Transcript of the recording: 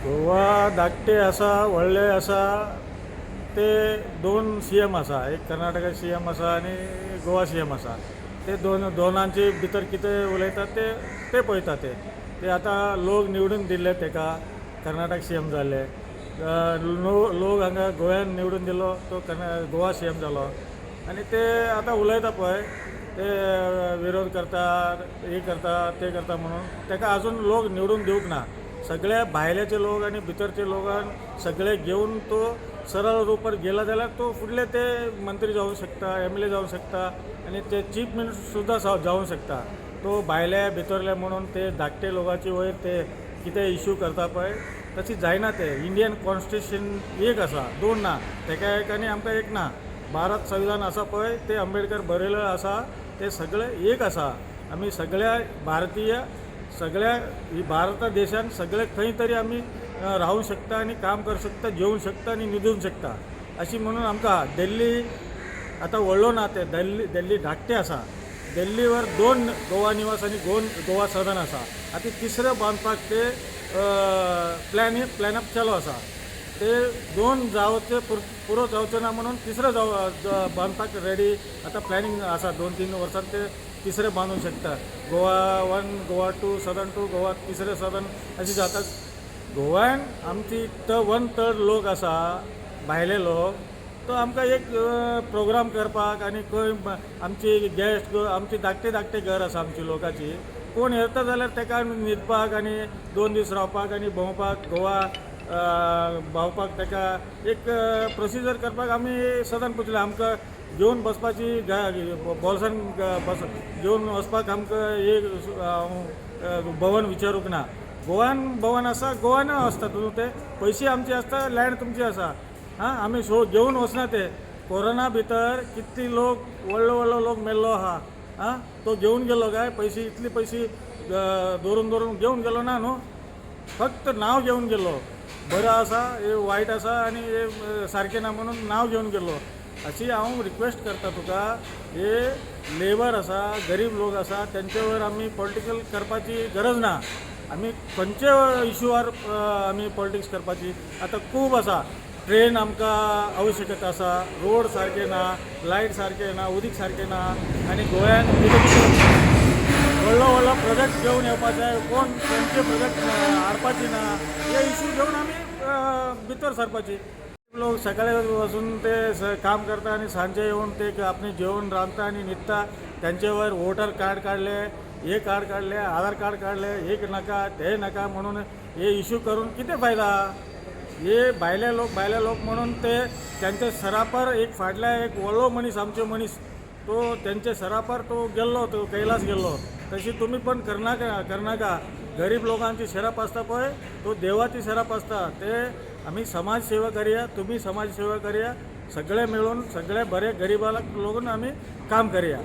गोवा धाकटे आसा, व्हडले आसा. ते दोन सीएम आसा, एक कर्नाटका सीएम आसा आनी गोवा सीएम आसा. ते दोन दोनांचे भितर कितें उलयतात ते ते पळयता. ते ते आतां लोक निवडून दिल्ले तेका कर्नाटक सीएम जाले. लोक हांगा गोंयान निवडून दिलो, तो गोवा सीएम जालो. आनी ते आतां उलयता पळय, ते विरोध करतात, हे करता, ते करता म्हणून ताका अजून लोक निवडून दिवंक ना. सगळे भायल्याचे लोक आनी भितरचे लोकांक सगळे घेवन तो सरळ रुपार गेला जाल्यार तो फुडले ते मंत्री जावंक शकता, एमएलए जावंक शकता आनी ते चीफ मिनिस्टर सुद्दां जावंक शकता. तो भायले भितरले म्हणून ते धाकटे लोकांचे वयर ते कितें इशू करता पळय, तशी जायना ते. इंडियन कॉन्स्टिट्युशन एक आसा, दोन ना. तेका एक आनी आमकां एक ना. भारत संविधान आसा पळय, ते आंबेडकर बरयलें आसा, ते सगळे एक आसा. आमी सगळ्या भारतीय, सगळ्या भारत देशान सगळे खंय तरी आमी रावूंक शकता आनी काम करूं शकता, जेवूंक शकता आनी न्हिदूंक शकता अशी. म्हणून आमकां दिल्ली आतां व्हडलो ना ते. दिल्ली दिल्ली धाकटे आसा. दिल्लीवर दोन गोवा निवास आनी गोवा सदन आसा. आतां तिसरें बांदपाक ते प्लॅनअप चालू आसा. ते दोन जावचे पुरो जावचे ना म्हणून तिसरें बांदपाक रेडी आतां प्लॅनिंग आसा. 2-3 वर्सां ते तिसरें बांदूंक शकता. गोवा वन, गोवा टू, सदन टू, गोवा तिसरें सदन अशें जाता. गोव्यान आमची वन थर्ड लोक आसा भायले लोक. तो आमकां एक प्रोग्राम करपाक आनी खंय आमची गेस्ट, आमची धाकटे धाकटे घर आसा आमची लोकाची, कोण येता जाल्यार ताका न्हिदपाक आनी 2 दीस रावपाक आनी भोंवपाक, गोवा भोंवपाक ताका एक प्रोसिजर करपाक आमी सदन पुजले. आमकां घेवन बसपाची, बोल्सान बस घेवन वचपाक आमकां एक भवन विचारूंक ना. गोवान भवन आसा, गोवान आसता न्हू. ते पयशे आमचे आसता, लँड तुमची आसा. आं, आमी सो घेवन वचना. ते कोरोना भितर कितली लोक, व्हडलो व्हडलो लोक मेल्लो आहा. आं, तो घेवन गेलो काय पयशे? इतले पयशे दवरून दवरून घेवन गेलो ना न्हू. फक्त नांव घेवन गेलो. बरो आसा हे, वायट आसा आनी हे सारकें ना म्हणून नांव घेवन गेलो. अशी हांव रिक्वेस्ट करता तुका. हे लेबर आसा, गरीब लोक आसा, तेंच्यावर आमी पॉलिटिकल करपाची गरज ना. आमी खंयचे इशूवार आमी पॉलिटिक्स करपाची? आतां खूब आसा. ट्रेन आमकां आवश्यकता आसा. रोड सारके ना, लायट सारके ना, उदीक सारकें ना. आनी गोंयान कितें कितें व्हडलो व्हडलो प्रोजेक्ट घेवन येवपाचे, कोण खंयचे प्रोजेक्ट हाडपाची ना, हे इशू घेवन आमी भितर सरपाची. लोक सकाळी वचून ते काम करता आनी सांजे येवन ते आपणे जेवण रांदता आनी न्हिदता. त्यांच्यावर वोटर कार्ड काडले, हे कार्ड काडले, आधार कार्ड काडले, एक नाका, ते नाका म्हणून हे इशू करून कितें फायदा? हे भायले लोक, भायले लोक म्हणून ते त्यांच्या सरापर एक फाटल्या एक व्हडलो मनीस, आमचे मनीस, तो त्यांच्या सरापर तो गेल्लो, तो कैलास गेल्लो. तशी तुम्ही पण करनाका, करनाका. गरीब लोकांची शराप आसता पळय, तो देवाची शराप आसता. ते आमी समाज सेवा करूया, तुम्ही समाज सेवा करूया. सगळे मिळून सगळे बरे गरिबाला लागून आमी काम करूया.